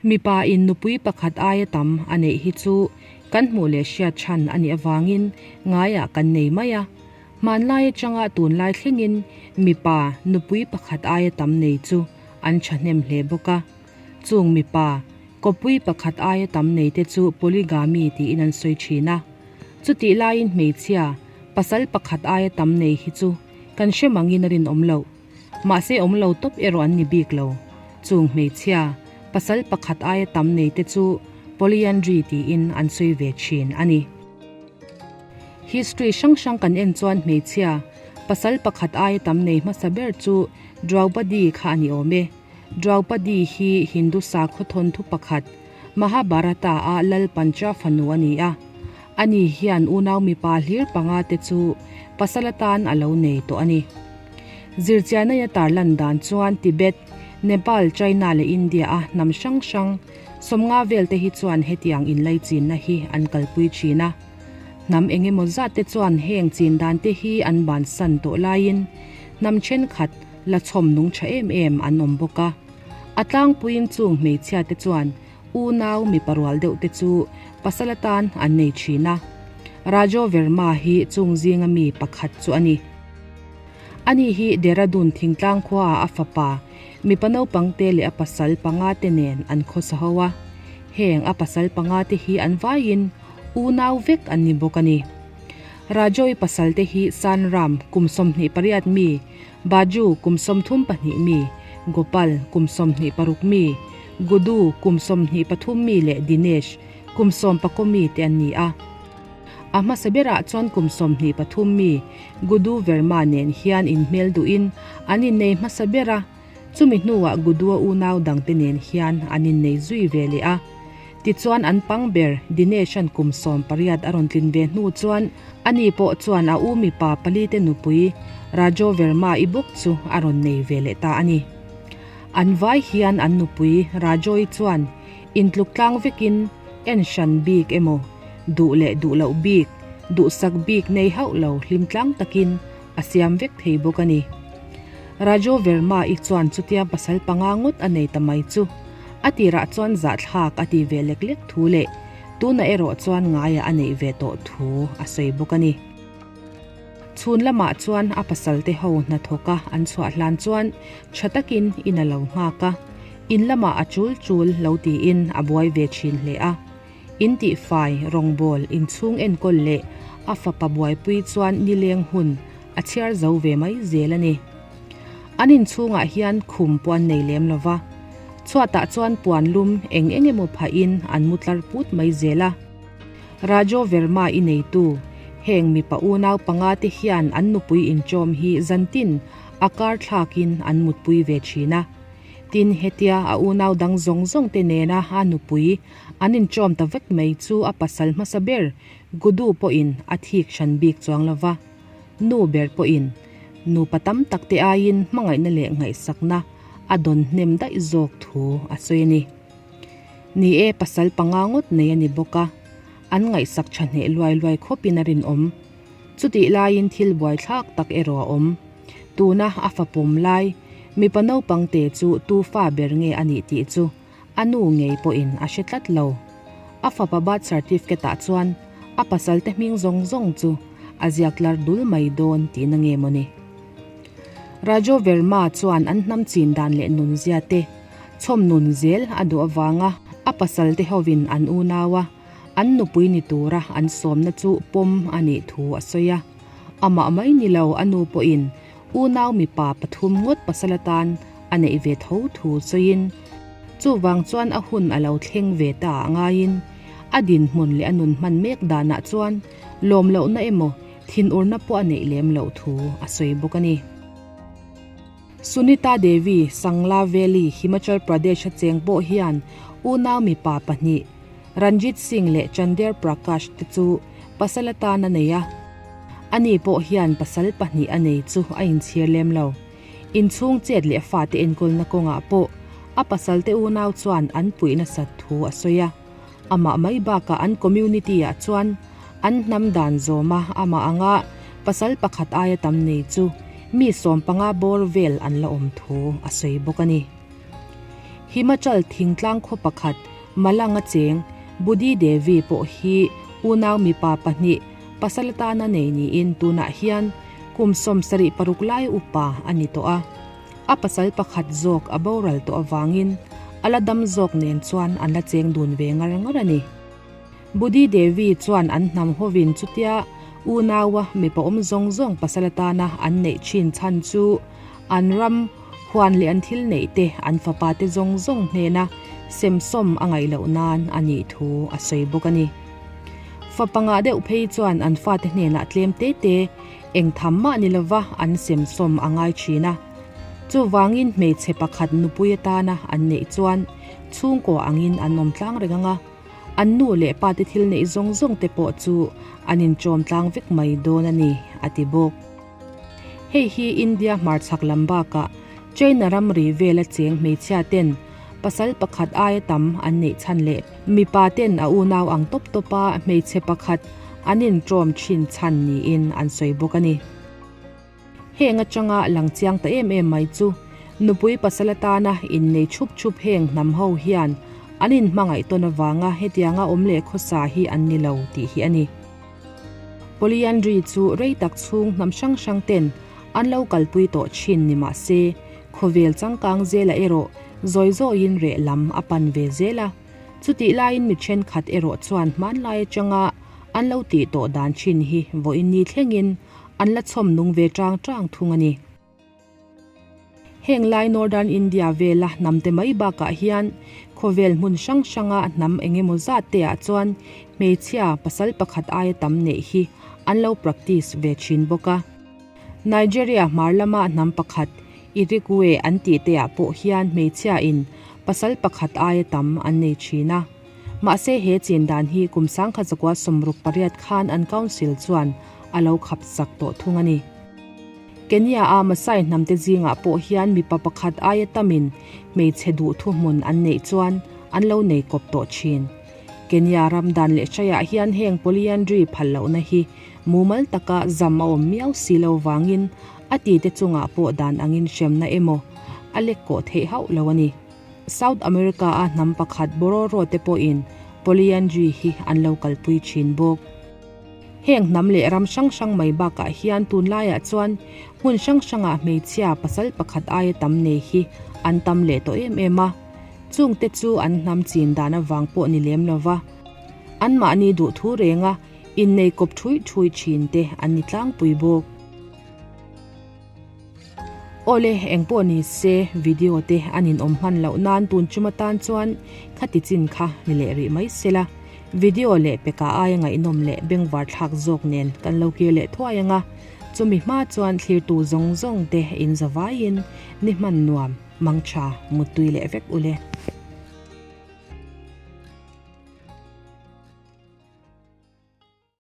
Mipa in nupui pakhat aia tam a neih hi chu kan hmuh leh hriat chhan a nih avangin ngaiah kan nei mai a. Hmanlai atanga tunlai thlengin mipa nupui pakhat aia tam nei chu an thahnem hle bawk a. Chung mipa kawppui pakhat aia tam nei te chu polygamy tiin an sawi thin a. Chutih laiin hmeichhia pasal pakhat aia tam nei hi chu kan hre mangin a rinawm loh. Mahse awm lo tawp erawh an ni bik lo. Chung hmeichhia, pasal pakhat aia tam nei te chu polyandry tiin an sawi ve thin a ni. History hrang hrang kan en chuan hmeichhia, pasal pakhat aia tam nei hmasa ber chu Draupadi kha a ni awm e. Draupadi hi Hindu sakhaw thawnthu pakhat, Mahabharata a Lal Pancha fanu a ni a. Ani hian unau mipa hlir panga te chu pasal atan a lo nei tawh a ni. Zirchianai a tarlan dan chuan Tibet, Nepal, China leh India a hnam hrang hrang sawmnga vel te hi chuan hetiang inlaichinna hi an kalpui thin a. Hnam eng emaw zat te chuan heng chin dan te hi an bansan tawh laiin hnam thenkhat la chhawm nung tha em em an awm bawk a. A tlangpuiin chung hmeichhia te chuan Unau mipa rual deuh te chu pasal atan an nei thin a, Rajo Verma hi chung zinga mi pakhat chu a ni. Ani hi Dehradun thingtlang khuaah a fapa, mipa naupang te leh a pasal panga te nen an khawsa ho a. Heng a pasal panga te hi an vaiin unau vek an ni bawk a ni. Rajo-i pasal te hi Sanram kum 28 mi, Baju, kum 32 mi, Gopal, kum 26 mi, Gudu, kum 23 mi leh Dinesh, kum 14 mi te an ni a. A hmasa berah chuan kum 23 mi Gudu Verma nen hian inhmel duhin an innei hmasa ber a, chumi hnuah Gudua unau dangte nen hian an innei zui ve leh a. Tichuan an pang ber Dinesh-a'n kum 18 a rawn tlin ve hnu chuan ani pawh chuan a u mipa palite nupui Rajo Verma-i bawk chu a rawn nei ve leh ta a ni. An vai hian an nupui Rajo-i chuan intluk tlang vekin en hran bik emaw, duh leh duh loh bik, duhsak bik nei hauh lo hlim tlang takin a siam vek thei bawk a ni. Rajo Verma-i chuan chutia pasal panga ngawt a nei ta mai chu a tirah chuan zahthlak a ti ve lek lek thu leh tunah erawh chuan ngaiah a neih ve tawh thu a sawi bawk a ni. Chhun lamah chuan a pasalte ho hnathawka an chhuah hlan chuan tha takin in a lo nghak a, in lamah a chul chul lo tiin a buai ve thin hle a. In tihfai, rawngbawl, inchhung enkawl leh a fapa buaipui chuan nileng hun a chhiar zo ve mai zel a ni. An inchhungah hian khum pawh an nei lem lo va, chhuatah chuan puan lum eng eng emaw phahin an mu tlar put mai zel a. Rajo Verma i neitu, heng mipa unau panga te hian an nupui inchawm hi zantin a kar thlakin an mutpui ve thin a. Tin, hetia a unau dang zawng zawng te nena a nupui an inchawm ta vek mai chu a pasal hmasa ber Gudu pawhin a thik hran bik chuang lo va. Nu ber pawhin nupa tam tak te aiin hmangaihna leh ngaihsakna a dawn hnem daih zawk thu a sawi a ni. Ni e, pasal panga ngawt nei a ni bawk a, an ngaihsak tha hneh luai luai khawpin a rinawm. Chutih laiin thil buaithlak tak erawh a awm. Tuna a fapawm lai, mipa naupang te chu tu fa ber nge a nih tih chu a nu ngei pawhin a hre tlat lo. A fapa birth certificate ah chuan a pasal te hming zawng zawng chu a ziak tlar dul mai dawn tihna nge maw ni. Rajo Verma chuan an hnam chin dan leh nunzia te chhawm nun zel a duh avanga a pasal te hovin an unau a an nupui ni tura an sawmna chu pawm a nih thu a sawi a. Amah mai ni lo a nu pawhin unau mipa pathum ngawt pasal atan a neih ve tho thu sawiin, chuvang chuan a hun a lo thleng ve ta ah ngaiin a dinhmun leh a nun hman mek danah chuan lawm lohna emaw thinurna pawh a neih lem loh thu a sawi bawk a ni. Sunita Devi, Sangla Valley, Himachal Pradesh a cheng pawh hian unau mipa pahnih, Ranjit Singh leh Chander Prakash te chu pasal atan a nei a. Ani pawh hian pasal pahnih a nei chu a inchhir lem lo. Inchhung chet leh fate enkawlna kawngah pawh a pasalte unau chuan an puih nasat thu a sawi a. Amah mai bakah an community-ah chuan an hnam dan zawma amah anga pasal pakhat aia tam nei chu mi 15 bawr vel an la awm thu a sawi bawk a ni. Himachal thingtlang khaw pakhat Malang-a cheng Budhi Devi pawh hi unau mipa pahnih pasal atana nei niin tunah hian kum 76 lai upa a ni tawh a. A pasal pakhat zawk a boral tawh avangin a la dam zawk nen chuan an la cheng dun ve ngar ngar a ni. Budhi Devi chuan an hnam hovin chutia unaua mipa awm zawng zawng pasal atana an neih thin chhan chu an ram huan leh an thil neih te an fapa te zawng zawng hnena semsawm a ngaih loh nan a nih thu a sawi bawk a ni. Fapa ngah deuh phei chuan an fate hnenah tlem te te eng tham mah ni lova an semsawm a ngai thin a. Chuvangin hmeichhe pakhat nupui atana an neih chuan chhungkaw angin an awm tlang reng ang a. An nu leh pa te thil neih zawng zawng te pawh chu an inchawm tlang vek mai dawn a ni, a ti bawk. Hei hi India hmarchhak lam bakah China ramri vela cheng hmeichhia ten pasal pakhat aia tam an neih chhan leh mipa ten a unau ang tawp tawpa hmeichhe pakhat an inṭawm thin chhan niin an sawi bawk a ni. Heng atanga lang chiang ta em em mai chu nupui pasal atana innei chhup chhup heng hnam ho hian an inhmangaih tawn avanga hetianga awm leh khawsa hi an ni lo tih hi a ni. Polyandry chu rei tak chhung hnam hrang hrang ten an lo kalpui tawh thin ni mah se, khawvel changkang zela erawh zawi zawiin reh lam a pan ve zel a. Chutih laiin mi thenkhat erawh chuan hmanlai atanga an lo tih tawh dan thin hi vawiin ni thlengin an la chhawm nung ve tang tang thung a ni. Heng lai Northern India vela hnamte mai bakah hian khawvel hmun hrang hranga hnam eng emaw zat te ah chuan hmeichhia pasal pakhat aia tam neih hi an lo practice ve thin bawk a. Nigeria hmar lama hnam pakhat Irigwe an tih te ah pawh hian hmeichhia in pasal pakhat aia tam an nei thin a. Mahse he chin dan hi kum 1968 khan an council chuan a lo khap sak tawh thung a ni. Kenya-a Maasai hnamte zingah pawh hian mipa pakhat aia tamin hmeichhe duh thuhmun an neih chuan an lo nei kawp tawh thin. Kenya ram dan leh hraiah hian heng polyandry phal lohna hi mumal taka zam a awm miau si lo vangin a tite chungah pawh dan angin hremna emaw a lek kawh theih hauh lo a ni. South America-a hnam pakhat Bororo te pawhin polyandry hi an lo kalpui thin bawk. Heng hnam leh ram hrang hrang mai bakah hian tunlaiah chuan hmun hrang hrangah hmeichhia pasal pakhat aia tam nei hi an tam leh tawh em em a. Chungte chu an hnam chin dan avang pawh ni lem lova anmahni duhthu renga innei kawp thuih thuih thin te an ni tlangpui bawk. Awle, engpawh ni se, video te an inawm hman loh nan tun chum atan chuan khati chin kha ni leh rih mai se la. Video leh peka aia ngaihnawm leh bengvar thlak zawk nen kan lo kir leh thuai ang a, chumi hma chuan thlirtu zawng zawng te in zavaiin ni hman nuam, mangtha, muttui leh vek ule.